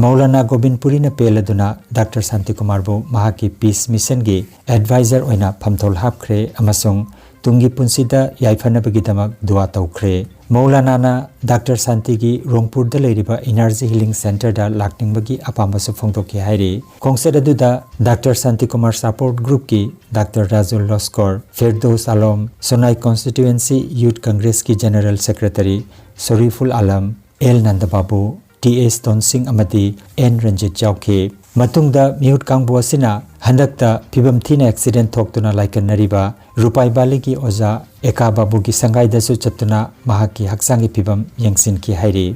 ꯃꯧꯂꯥꯅꯥ ꯒꯣꯕꯤꯟꯄꯨꯔꯤꯅ ꯄꯦꯜꯂꯗꯨꯅ ꯗꯥꯛꯇꯔ ꯁꯥꯟꯇꯤꯀꯨꯃꯥꯔꯕꯨ ꯃꯍꯥꯛꯀꯤ peace mission ꯒꯤ advisor ꯑꯣꯏꯅ ꯐꯝꯊꯣꯜ ꯍꯥꯞꯈ꯭ꯔꯦ ꯑꯃꯁꯨꯡ ꯇꯨꯡꯒꯤ ꯄꯨꯟꯁꯤꯗ ꯌꯥꯏꯐꯅꯕꯒꯤꯗꯃꯛ ꯗꯨꯋꯥ ꯇꯧꯈ꯭ꯔꯦ꯫ ꯃꯧꯂꯥꯅꯥꯅ ꯗꯥꯛꯇꯔ ꯁꯥꯟꯇꯤꯒꯤ ꯔꯣꯡꯄꯨꯔꯗ ꯂꯩꯔꯤꯕ ꯏꯅꯔꯖꯤ ꯍꯤꯂꯤꯡ ꯁꯦꯟꯇꯔꯗ ꯂꯥꯛꯅꯤꯡꯕꯒꯤ ꯑꯄꯥꯝꯕꯁꯨ ꯐꯣꯡꯗꯣꯛꯈꯤ ꯍꯥꯏꯔꯤ꯫ ꯈꯣꯡꯆꯠ ꯑꯗꯨꯗ ꯗꯥꯛꯇꯔ ꯁꯥꯟꯇꯤꯀꯨꯃꯥꯔ ꯁꯄꯣꯔꯠ ꯒ꯭ꯔꯨꯞꯀꯤ ꯗꯥꯛꯇꯔ ꯔꯥꯖꯨꯜ ꯂꯣꯁꯀꯣꯔ, ꯐꯤꯔꯗꯣꯁ ꯑꯥꯂꯣꯝ, ꯁꯣꯅꯥꯏ ꯀꯣꯟꯁꯇꯤꯇ꯭ꯌꯨꯑꯦꯟꯁꯤ ꯌꯨꯠ ꯀꯪꯒ꯭ꯔꯦꯁꯀꯤ general secretary ꯁꯣꯔꯤꯐꯨꯜ Alam, L ꯅꯟꯗꯕꯥꯕꯨ, T ꯑꯦꯁ ꯇꯣꯟꯁꯤꯡ ꯑꯃꯗꯤ ꯑꯦꯟ ꯔꯟꯖꯤꯠ ꯌꯥꯎꯈꯤ꯫ ꯃꯇꯨꯡꯗ ꯃꯤꯍꯨꯠ ꯀꯥꯡꯕꯨ ꯑꯁꯤꯅ ꯍꯟꯗꯛꯇ ꯐꯤꯕꯝ ꯊꯤꯅ ꯑꯦꯛꯁꯤꯗꯦꯟ ꯊꯣꯛꯇꯨꯅ ꯂꯥꯏꯀꯠꯅꯔꯤꯕ ꯔꯨꯄꯥꯏ ꯚꯦꯂꯤꯒꯤ ꯑꯣꯖꯥ ꯑꯦꯀꯥ ꯕꯥꯕꯨꯒꯤ ꯁꯪꯒꯥꯏꯗꯁꯨ ꯆꯠꯇꯨꯅ ꯃꯍꯥꯛꯀꯤ ꯍꯛꯆꯥꯡꯒꯤ ꯐꯤꯕꯝ ꯌꯦꯡꯁꯤꯟꯈꯤ ꯍꯥꯏꯔꯤ꯫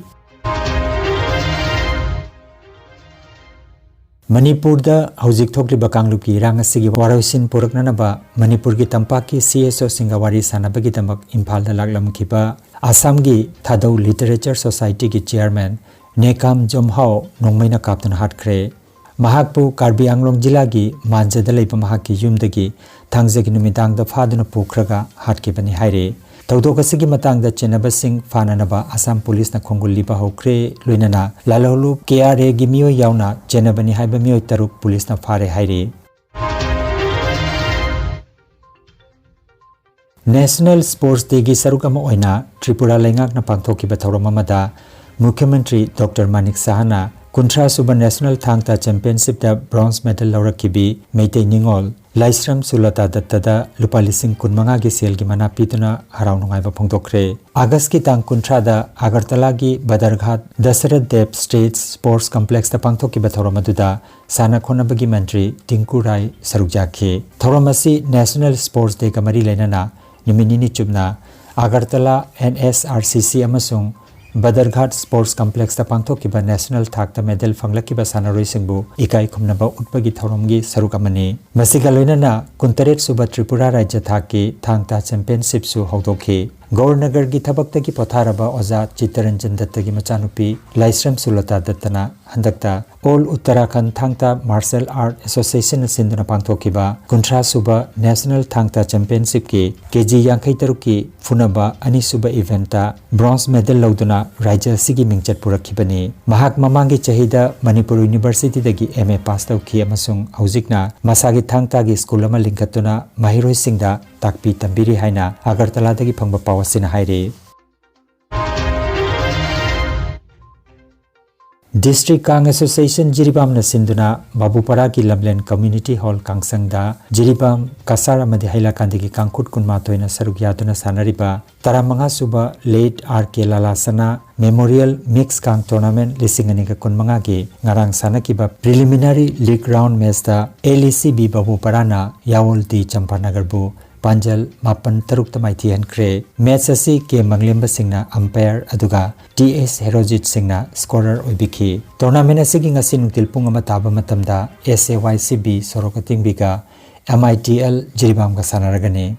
ꯃꯅꯤꯄꯨꯔꯗ ꯍꯧꯖꯤꯛ ꯊꯣꯛꯂꯤꯕ ꯀꯥꯡꯂꯨꯞꯀꯤ ꯏꯔꯥꯡ ꯑꯁꯤꯒꯤ ꯋꯥꯔꯣꯏꯁꯤꯟ ꯄꯨꯔꯛꯅꯅꯕ ꯃꯅꯤꯄꯨꯔꯒꯤ ꯇꯝꯄꯥꯛꯀꯤ ꯁꯤ ꯑꯦꯁ ꯑꯣꯁꯤꯡꯒ ꯋꯥꯔꯤ ꯁꯥꯟꯅꯕꯒꯤꯗꯃꯛ ꯏꯝꯐꯥꯜꯗ ꯂꯥꯛꯂꯝꯈꯤꯕ ꯑꯁꯥꯝꯒꯤ ꯊꯥꯗꯧ ꯂꯤꯇꯔꯦꯆꯔ ꯁꯣꯁꯥꯏꯇꯤꯒꯤ ꯆꯤꯌꯔꯃꯦꯟ ꯅꯦꯀꯥꯝ ꯖꯣꯝꯍꯥꯎ ꯅꯣꯡꯃꯩꯅ ꯀꯥꯞꯇꯨꯅ ꯍꯥꯠꯈ꯭ꯔꯦ꯫ ꯃꯍꯥꯛꯄꯨ ꯀꯥꯔꯕꯤ ꯑꯪꯂꯣꯡ ꯖꯤꯂꯥꯒꯤ ꯃꯥꯟꯖꯗ ꯂꯩꯕ ꯃꯍꯥꯛꯀꯤ ꯌꯨꯝꯗꯒꯤ ꯊꯥꯡꯖꯒꯤ ꯅꯨꯃꯤꯗꯥꯡꯗ ꯐꯥꯗꯨꯅ ꯄꯨꯈ꯭ꯔꯒ ꯍꯥꯠꯈꯤꯕꯅꯤ ꯍꯥꯏꯔꯤ꯫ ꯊꯧꯗꯣꯛ ꯑꯁꯤꯒꯤ ꯃꯇꯥꯡꯗ ꯆꯦꯟꯅꯕꯁꯤꯡ ꯐꯥꯅꯅꯕ ꯑꯁꯥꯝ ꯄꯨꯂꯤꯁꯅ ꯈꯣꯡꯒꯨꯜ ꯂꯤꯕ ꯍꯧꯈ꯭ꯔꯦ, ꯂꯣꯏꯅꯅ ꯂꯥꯂꯣꯂꯨꯞ ꯀꯦ ꯑꯥꯔ ꯑꯦꯒꯤ ꯃꯤꯑꯣꯏ ꯌꯥꯎꯅ ꯆꯦꯟꯅꯕꯅꯤ ꯍꯥꯏꯕ ꯃꯤꯑꯣꯏ ꯇꯔꯨꯛ ꯄꯨꯂꯤꯁꯅ ꯐꯥꯔꯦ ꯍꯥꯏꯔꯤ꯫ ꯅꯦꯁꯅꯦꯜ ꯁ꯭ꯄꯣꯔꯠꯁ ꯗꯦꯒꯤ ꯁꯔꯨꯛ ꯑꯃ ꯑꯣꯏꯅ ꯇ꯭ꯔꯤꯄꯨꯔꯥ ꯂꯩꯉꯥꯛꯅ ꯄꯥꯡꯊꯣꯛꯈꯤꯕ ꯊꯧꯔꯝ ꯑꯃꯗ ꯃꯨꯈ꯭ꯌ ꯃꯟꯇ꯭ꯔꯤ ꯗꯣꯛꯇꯔ ꯃꯥꯅꯤꯛ ꯁꯍꯥꯅ ꯀꯨꯟꯊ꯭ꯔꯥ ꯁꯨꯕ ꯅꯦꯁꯅꯦꯜ ꯊꯥꯡ ꯇꯥ ꯆꯦꯝꯄꯤꯌꯟꯁꯤꯞꯇ ꯕ꯭ꯔꯣꯟꯖ ꯃꯦꯗꯜ ꯂꯧꯔꯛꯈꯤꯕꯤ ꯃꯩꯇꯩ ꯅꯤꯉꯣꯜ ꯂꯥꯏꯁ꯭ꯔꯝ ꯁꯨꯂꯇꯥ ꯗꯠꯇꯗ ꯂꯨꯄꯥ ꯂꯤꯁꯤꯡ ꯀꯨꯟ ꯃꯉꯥꯒꯤ ꯁꯦꯜꯒꯤ ꯃꯅꯥ ꯄꯤꯗꯨꯅ ꯍꯔꯥꯎ ꯅꯨꯡꯉꯥꯏꯕ ꯐꯣꯡꯗꯣꯛꯈ꯭ꯔꯦ꯫ ꯑꯥꯒꯁꯀꯤ ꯇꯥꯡ ꯀꯨꯟꯊ꯭ꯔꯥꯗ ꯑꯥꯒꯔꯇꯂꯥꯒꯤ ꯕꯗꯔꯘꯥꯠ ꯗꯁꯔꯠ ꯗꯦꯕ ꯁ꯭ꯇꯦꯠ ꯁ꯭ꯄꯣꯔꯠꯁ ꯀꯝꯄ꯭ꯂꯦꯛꯁꯇ ꯄꯥꯡꯊꯣꯛꯈꯤꯕ ꯊꯧꯔꯝ ꯑꯗꯨꯗ ꯁꯥꯟꯅ ꯈꯣꯠꯅꯕꯒꯤ ꯃꯟꯇ꯭ꯔꯤ ꯇꯤꯡꯀꯨ ꯔꯥꯏ ꯁꯔꯨꯛ ꯌꯥꯈꯤ꯫ ꯊꯧꯔꯝ ꯑꯁꯤ ꯅꯦꯁꯅꯦꯜ ꯁ꯭ꯄꯣꯔꯠꯁ ꯗꯦꯒ ꯃꯔꯤ ꯂꯩꯅꯅ ꯅꯨꯃꯤꯠ ꯅꯤꯅꯤ ꯆꯨꯞꯅ ꯑꯥꯒꯔꯇꯂꯥ ꯑꯦꯟ ꯑꯦꯁ ꯑꯥꯔ ꯁꯤ ꯁꯤ ꯑꯃꯁꯨꯡ ꯕꯗꯔꯘꯥꯠ ꯁ꯭ꯄꯣꯔꯠꯁ ꯀꯝꯄ꯭ꯂꯦꯛꯁꯇ ꯄꯥꯡꯊꯣꯛꯈꯤꯕ ꯅꯦꯁꯅꯦꯜ ꯊꯥꯛꯇ ꯃꯦꯗꯜ ꯐꯪꯂꯛꯈꯤꯕ ꯁꯥꯟꯅꯔꯣꯏꯁꯤꯡꯕꯨ ꯏꯀꯥꯏ ꯈꯨꯝꯅꯕ ꯎꯠꯄꯒꯤ ꯊꯧꯔꯝꯒꯤ ꯁꯔꯨꯛ ꯑꯃꯅꯤ꯫ ꯃꯁꯤꯒ ꯂꯣꯏꯅꯅ ꯀꯨꯟꯇꯔꯦꯠ ꯁꯨꯕ ꯇ꯭ꯔꯤꯄꯨꯔꯥ ꯔꯥꯖ꯭ꯌ ꯊꯥꯛꯀꯤ ꯊꯥꯡ ꯇꯥ ꯆꯦꯝꯄꯤꯌꯟꯁꯤꯞꯁꯨ ꯍꯧꯗꯣꯛꯈꯤ꯫ ꯒꯧꯔꯅꯒꯔꯒꯤ ꯊꯕꯛꯇꯒꯤ ꯄꯣꯊꯥꯔꯕ ꯑꯣꯖꯥ ꯆꯤꯠꯇꯔꯟꯖꯟ ꯗꯠꯇꯒꯤ ꯃꯆꯥꯅꯨꯄꯤ ꯂꯥꯏꯁ꯭ꯔꯝ ꯁꯨꯂꯇꯥ ꯗꯠꯇꯅ ꯍꯟꯗꯛꯇ All Uttarakhand Thang Ta Martial Art Association ꯅ ꯁꯤꯟꯗꯨꯅ ꯄꯥꯡꯊꯣꯛꯈꯤꯕ ꯀꯨꯟꯊ꯭ꯔꯥ ꯁꯨꯕ National Thang Ta Championship ꯀꯤ ꯀꯦ ꯖꯤ ꯌꯥꯡꯈꯩ ꯇꯔꯨꯛꯀꯤ ꯐꯨꯅꯕ ꯑꯅꯤꯁꯨꯕ event ꯇ bronze medal ꯂꯧꯗꯨꯅ ꯔꯥꯖ꯭ꯌ ꯑꯁꯤꯒꯤ ꯃꯤꯡꯆꯠ ꯄꯨꯔꯛꯈꯤꯕꯅꯤ꯫ ꯃꯍꯥꯛ ꯃꯃꯥꯡꯒꯤ ꯆꯍꯤꯗ ꯃꯅꯤꯄꯨꯔ University ꯗꯒꯤ M A pass ꯇꯧꯈꯤ ꯑꯃꯁꯨꯡ ꯍꯧꯖꯤꯛꯅ ꯃꯁꯥꯒꯤ ꯊꯥꯡ ꯇꯥꯒꯤ school ꯑꯃ ꯂꯤꯡꯈꯠꯇꯨꯅ ꯃꯍꯩꯔꯣꯏꯁꯤꯡꯗ ꯇꯥꯛꯄꯤ ꯇꯝꯕꯤꯔꯤ ꯍꯥꯏꯅ ꯑꯒꯔꯇꯂꯥꯗꯒꯤ ꯐꯪꯕ ꯄꯥꯎ ꯑꯁꯤꯅ ꯍꯥꯏꯔꯤ꯫ District Kang Association ꯖꯤꯔꯤꯕꯥꯝꯅ ꯁꯤꯟꯗꯨꯅ ꯕꯥꯕꯨꯄꯥꯔꯥꯒꯤ ꯂꯝꯂꯦꯟ Community Hall ꯀꯥꯡꯁꯪꯗ ꯖꯤꯔꯤꯕꯥꯝ, ꯀꯁꯥꯔ ꯑꯃꯗꯤ ꯍꯩꯂꯥꯀꯥꯟꯗꯒꯤ ꯀꯥꯡꯈꯨꯠ ꯀꯨꯟꯃꯥꯊꯣꯏꯅ ꯁꯔꯨꯛ ꯌꯥꯗꯨꯅ ꯁꯥꯟꯅꯔꯤꯕ ꯇꯔꯥꯃꯉꯥ ꯁꯨꯕ Late R K ꯂꯥꯂꯥꯁꯅꯥ Memorial Mix Kang Tournament ꯂꯤꯁꯤꯡ ꯑꯅꯤꯒ ꯀꯨꯟꯃꯉꯥꯒꯤ ꯉꯔꯥꯡ ꯁꯥꯟꯅꯈꯤꯕ preliminary league round match ꯇ L E C B ꯕꯥꯕꯨꯄꯥꯔꯥꯅ ꯌꯥꯋꯜ ꯗꯤ ꯆꯝꯄꯥꯅꯒꯔꯕꯨ ꯄꯥꯟꯖꯜ ꯃꯥꯄꯟ ꯇꯔꯨꯛꯇ ꯃꯥꯏꯊꯤꯍꯟꯈ꯭ꯔꯦ꯫ Match ꯑꯁꯤ ꯀꯦ ꯃꯪꯂꯦꯝꯕ ꯁꯤꯡꯅ umpire ꯑꯗꯨꯒ ꯇꯤ ꯑꯦꯁ ꯍꯦꯔꯣꯖꯤꯠ ꯁꯤꯡꯅ scorer ꯑꯣꯏꯕꯤꯈꯤ꯫ Tournament ꯑꯁꯤꯒꯤ ꯉꯁꯤ ꯅꯨꯡꯊꯤꯜ ꯄꯨꯡ ꯑꯃ ꯇꯥꯕ ꯃꯇꯝꯗ S A Y C B ꯁꯣꯔꯣꯛ ꯑꯇꯤꯡꯕꯤꯒ M I T L ꯖꯤꯔꯤꯕꯥꯝꯒ ꯁꯥꯟꯅꯔꯒꯅꯤ꯫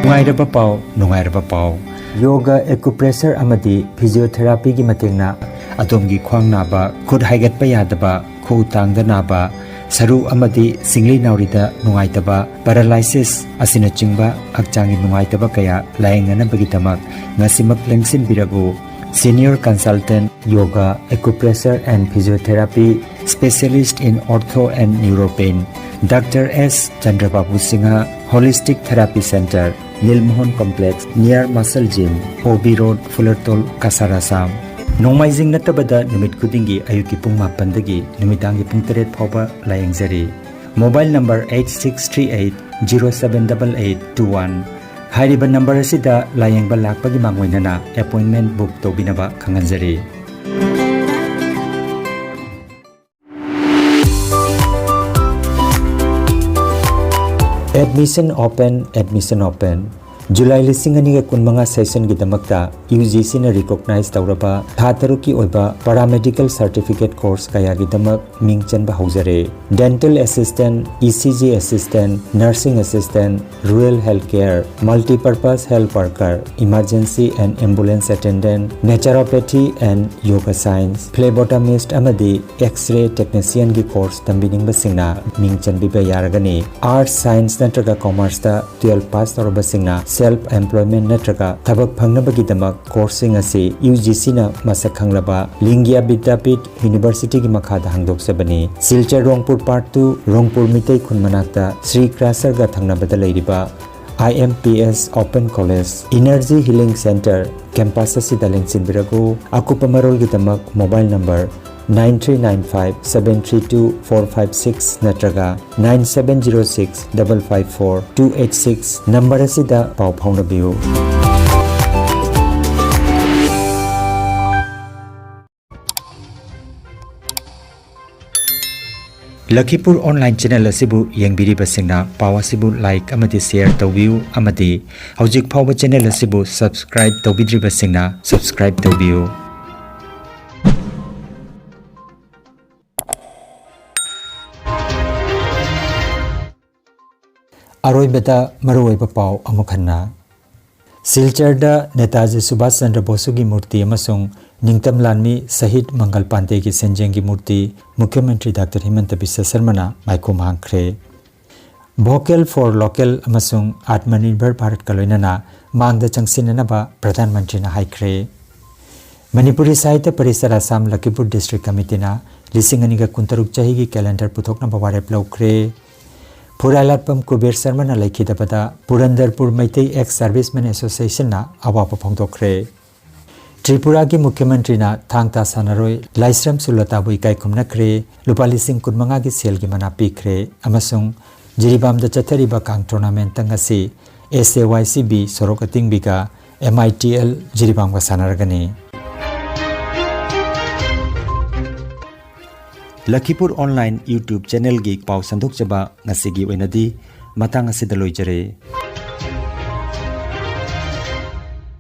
ꯅꯨꯡꯉꯥꯏꯔꯕ ꯄꯥꯎ, ꯅꯨꯡꯉꯥꯏꯔꯕ ꯄꯥꯎ꯫ Yoga, acupressure ꯑꯃꯗꯤ physiotherapy ꯒꯤ ꯃꯇꯦꯡꯅ ꯑꯗꯣꯝꯒꯤ ꯈ꯭ꯋꯥꯡ ꯅꯥꯕ, ꯈꯨꯠ ꯍꯥꯏꯒꯠꯄ ꯌꯥꯗꯕ, ꯈꯨꯎ ꯇꯥꯡꯗ ꯅꯥꯕ, ꯁꯔꯨ ꯑꯃꯗꯤ ꯁꯤꯡꯂꯤ ꯅꯥꯎꯔꯤꯗ ꯅꯨꯡꯉꯥꯏꯇꯕ, paralysis ꯑꯁꯤꯅꯆꯤꯡꯕ ꯍꯛꯆꯥꯡꯒꯤ ꯅꯨꯡꯉꯥꯏꯇꯕ ꯀꯌꯥ ꯂꯥꯌꯦꯡꯅꯅꯕꯒꯤꯗꯃꯛ ꯉꯁꯤꯃꯛ ꯂꯦꯡꯁꯤꯟꯕꯤꯔꯕꯨ꯫ Senior Consultant, Yoga, Acupressure and Physiotherapy, Specialist in Ortho and Neuropain, Doctor S Chandrababu Singha, Holistic Therapy Center, Nilmohan Complex, near Muscle Gym, O B Road, Fulartol, Kasar, Assam. ꯅꯣꯡꯃꯥꯏꯖꯤꯡ ꯅꯠꯇꯕꯗ ꯅꯨꯃꯤꯠ ꯈꯨꯗꯤꯡꯒꯤ ꯑꯌꯨꯛꯀꯤ ꯄꯨꯡ ꯃꯥꯄꯟꯗꯒꯤ ꯅꯨꯃꯤꯗꯥꯡꯒꯤ ꯄꯨꯡ ꯇꯔꯦꯠ ꯐꯥꯎꯕ ꯂꯥꯌꯦꯡꯖꯔꯤ꯫ Mobile number eight six three eight zero seven eight eight two one꯫ ꯍꯥꯏꯔꯤꯕ number ꯑꯁꯤꯗ ꯂꯥꯌꯦꯡꯕ ꯂꯥꯛꯄꯒꯤ ꯃꯥꯡꯑꯣꯏꯅꯅ appointment book ꯇꯧꯕꯤꯅꯕ ꯈꯪꯍꯟꯖꯔꯤ꯫ Admission open, admission open. July ꯂꯤꯁꯤꯡ ꯑꯅꯤꯒ ꯀꯨꯟꯃꯉꯥ ꯁꯦꯁꯟꯒꯤꯗꯃꯛꯇ ꯌꯨ ꯖꯤ ꯁꯤꯅ ꯔꯤꯀꯣꯛꯅꯥꯏꯖ ꯇꯧꯔꯕ ꯊꯥ ꯇꯔꯨꯛꯀꯤ ꯑꯣꯏꯕ ꯄꯔꯥꯃꯦꯗꯤꯀꯦꯜ ꯁꯔꯇꯤꯐꯤꯀꯦꯠ ꯀꯣꯔꯁ ꯀꯌꯥꯒꯤꯗꯃꯛ ꯃꯤꯡ ꯆꯟꯕ ꯍꯧꯖꯔꯦ꯫ Dental assistant, E C G assistant, nursing assistant, rural health care, multipurpose health worker, emergency and ambulance attendant, naturopathy and yoga science, phlebotomist ꯑꯃꯗꯤ X-ray technicianꯒꯤ ꯀꯣꯔꯁ ꯇꯝꯕꯤꯅꯤꯡꯕꯁꯤꯡꯅ ꯃꯤꯡ ꯆꯟꯕꯤꯕ ꯌꯥꯔꯒꯅꯤ꯫ ꯑꯥꯔꯠꯁ, ꯁꯥꯏꯟꯁ ꯅꯠꯇ꯭ꯔꯒ ꯀꯣꯃꯔꯁꯇ ꯇꯨꯌꯦꯜꯐ ꯄꯥꯁ ꯇꯧꯔꯕꯁꯤꯡꯅ ꯁꯦꯜꯐ ꯑꯦꯝꯄ꯭ꯂꯣꯏꯃꯦꯟ ꯅꯠꯇ꯭ꯔꯒ ꯊꯕꯛ ꯐꯪꯅꯕꯒꯤꯗꯃꯛ ꯀꯣꯔꯁꯁꯤꯡ ꯑꯁꯤ ꯌꯨ ꯖꯤ ꯁꯤꯅ ꯃꯁꯛ ꯈꯪꯂꯕ ꯂꯤꯡꯒꯤꯌꯥ ꯕꯤꯗ꯭ꯌꯥꯄꯤꯊ ꯌꯨꯅꯤꯚꯔꯁꯤꯇꯤꯒꯤ ꯃꯈꯥꯗ ꯍꯥꯡꯗꯣꯛꯆꯕꯅꯤ꯫ ꯁꯤꯜꯆꯔ ꯔꯣꯡꯄꯨꯔ ꯄꯥꯔꯠ ꯇꯨ, ꯔꯣꯡꯄꯨꯔ ꯃꯤꯇꯩ ꯈꯨꯟ ꯃꯅꯥꯛꯇ ꯁ꯭ꯔꯤ ꯀ꯭ꯔꯥꯁꯔꯒ ꯊꯪꯅꯕꯗ ꯂꯩꯔꯤꯕ I M P S Open College Energy Healing Center campus ꯑꯁꯤꯗ ꯂꯦꯡꯁꯤꯟꯕꯤꯔꯛꯎ꯫ ꯑꯀꯨꯞꯄ ꯃꯔꯣꯜꯒꯤꯗꯃꯛ mobile number nine three nine five seven three two four five six ꯅꯠꯇ꯭ꯔꯒ nine seven zero six double five four two eight six number ꯑꯁꯤꯗ ꯄꯥꯎ ꯐꯥꯎꯅꯕꯤꯌꯨ꯫ ꯂꯈꯤꯄꯨꯔ online channel ꯑꯁꯤꯕꯨ ꯌꯦꯡꯕꯤꯔꯤꯕꯁꯤꯡꯅ ꯄꯥꯎ ꯑꯁꯤꯕꯨ ꯂꯥꯏꯛ ꯑꯃꯗꯤ ꯁꯦꯌꯔ ꯇꯧꯕꯤꯌꯨ ꯑꯃꯗꯤ ꯍꯧꯖꯤꯛ ꯐꯥꯎꯕ ꯆꯦꯅꯦꯜ ꯑꯁꯤꯕꯨ ꯁꯕꯁꯀ꯭ꯔꯥꯏꯕ ꯇꯧꯕꯤꯗ꯭ꯔꯤꯕꯁꯤꯡꯅ ꯁꯕꯁꯀ꯭ꯔꯥꯏꯕ ꯇꯧꯕꯤꯌꯨ꯫ ꯑꯔꯣꯏꯕꯗ ꯃꯔꯨꯑꯣꯏꯕ ꯄꯥꯎ ꯑꯃꯨꯛ ꯍꯟꯅ꯫ ꯁꯤꯜꯆꯔꯗ ꯅꯦꯇꯥꯖꯤ ꯁꯨꯚꯥꯁ ꯆꯟꯗ꯭ꯔ ꯕꯣꯁꯨꯒꯤ ꯃꯨꯔꯇꯤ ꯑꯃꯁꯨꯡ ꯅꯤꯡꯇꯝ ꯂꯥꯟꯃꯤ ꯁꯍꯤꯗ ꯃꯪꯒꯜ ꯄꯥꯟꯗꯦꯒꯤ ꯁꯦꯟꯖꯦꯡꯒꯤ ꯃꯨꯔꯇꯤ ꯃꯨꯈ꯭ꯌ ꯃꯟꯇ꯭ꯔꯤ doctor ꯍꯤꯃꯟꯇ Visva ꯁꯔꯃꯅ ꯃꯥꯏꯈꯨꯝ ꯍꯥꯡꯈ꯭ꯔꯦ꯫ Vocal for Local ꯑꯃꯁꯨꯡ ꯑꯥꯠꯃꯅꯤꯔꯚꯔ ꯚꯥꯔꯠꯀ ꯂꯣꯏꯅꯅ ꯃꯥꯡꯗ ꯆꯪꯁꯤꯟꯅꯅꯕ ꯄ꯭ꯔꯙꯥꯟ ꯃꯟꯇ꯭ꯔꯤꯅ ꯍꯥꯏꯈ꯭ꯔꯦ꯫ ꯃꯅꯤꯄꯨꯔꯤ ꯁꯥꯍꯤꯇ꯭ꯌ ꯄꯔꯤꯁꯠ ꯑꯁꯥꯝ ꯂꯈꯤꯄꯨꯔ ꯗꯤꯁꯇ꯭ꯔꯤꯛ ꯀꯃꯤꯇꯤꯅ ꯂꯤꯁꯤꯡ ꯑꯅꯤꯒ ꯀꯨꯟꯇꯔꯨꯛ ꯆꯍꯤꯒꯤ ꯀꯦꯂꯦꯟꯗꯔ ꯄꯨꯊꯣꯛꯅꯕ ꯋꯥꯔꯦꯞ ꯂꯧꯈ꯭ꯔꯦ꯫ ꯐꯨꯔꯥꯏꯂꯥꯠꯄꯝ ꯀꯨꯕꯦꯔ ꯁꯔꯃꯅ ꯂꯩꯈꯤꯗꯕꯗ ꯄꯨꯔꯟꯗꯔꯄꯨꯔ ꯃꯩꯇꯩ ꯑꯦꯛꯁ ꯁꯔꯚꯤꯁꯃꯦꯟ ꯑꯦꯁꯣꯁꯤꯌꯦꯁꯟꯅ ꯑꯋꯥꯕ ꯐꯣꯡꯗꯣꯛꯈ꯭ꯔꯦ꯫ ꯇ꯭ꯔꯤꯄꯨꯔꯥꯒꯤ ꯃꯨꯈ꯭ꯌ ꯃꯟꯇ꯭ꯔꯤꯅ ꯊꯥꯡ ꯇꯥ ꯁꯥꯟꯅꯔꯣꯏ ꯂꯥꯏꯁ꯭ꯔꯝ ꯁꯨꯂꯇꯥꯕꯨ ꯏꯀꯥꯏ ꯈꯨꯝꯅꯈ꯭ꯔꯦ, ꯂꯨꯄꯥ ꯂꯤꯁꯤꯡ ꯀꯨꯟꯃꯉꯥꯒꯤ ꯁꯦꯜꯒꯤ ꯃꯅꯥ ꯄꯤꯈ꯭ꯔꯦ ꯑꯃꯁꯨꯡ ꯖꯤꯔꯤꯕꯥꯝꯗ ꯆꯠꯊꯔꯤꯕ ꯀꯥꯡ ꯇꯣꯔꯅꯥꯃꯦꯟꯠꯇ ꯉꯁꯤ S A Y C B ꯁꯣꯔꯣꯛ ꯑꯇꯤꯡꯕꯤꯒ M I T L ꯖꯤꯔꯤꯕꯥꯝꯒ ꯁꯥꯟꯅꯔꯒꯅꯤ꯫ ꯂꯈꯤꯄꯨꯔ ꯑꯣꯟꯂꯥꯏꯟ YouTube ꯆꯦꯅꯦꯜꯒꯤ ꯄꯥꯎ ꯁꯟꯗꯣꯛꯆꯕ ꯉꯁꯤꯒꯤ ꯑꯣꯏꯅꯗꯤ ꯃꯇꯥꯡ ꯑꯁꯤꯗ ꯂꯣꯏꯖꯔꯦ꯫